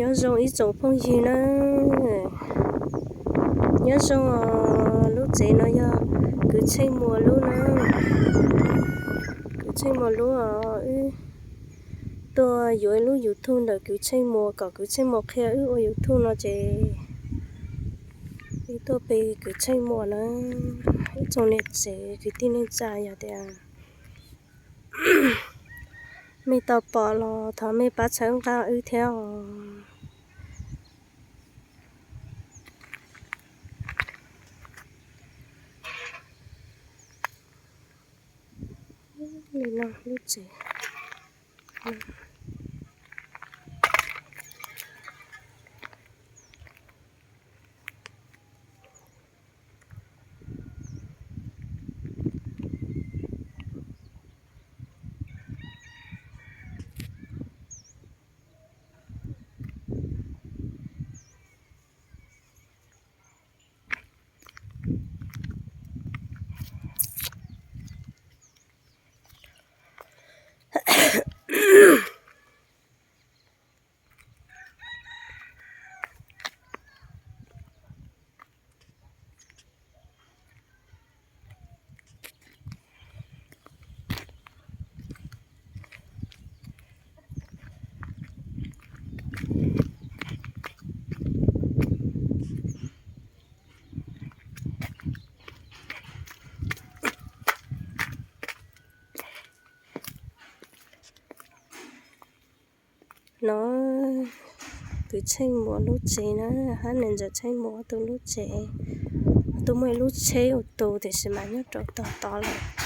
Nyob zoo ib tsoom phooj ywg na, nyob zoo os. Lub tsev no yog kwv Tsheej Muas lub na, kwv Tsheej Muas lub os. Wb tuaj yuav ib lub YouTube ntawm kwv Tsheej Muas kom kwv Tsheej Muas qhia wb ua YouTube no ces wb tuaj pe kwv Tsheej Muas na. Ib tsoom niam tsev kwv tij neej tsa, yog tias mej tau pom los thov mej pab txhawb nqa wb thiab os. Li no lub tsev. No kwv Tsheej Muas lub tsev na, hab niam ntxawm Tsheej Muas ob tug lub tsev. Ob tug muaj ib lub tsheb ua tus tiam sis mas nyob rau tog tod lawm.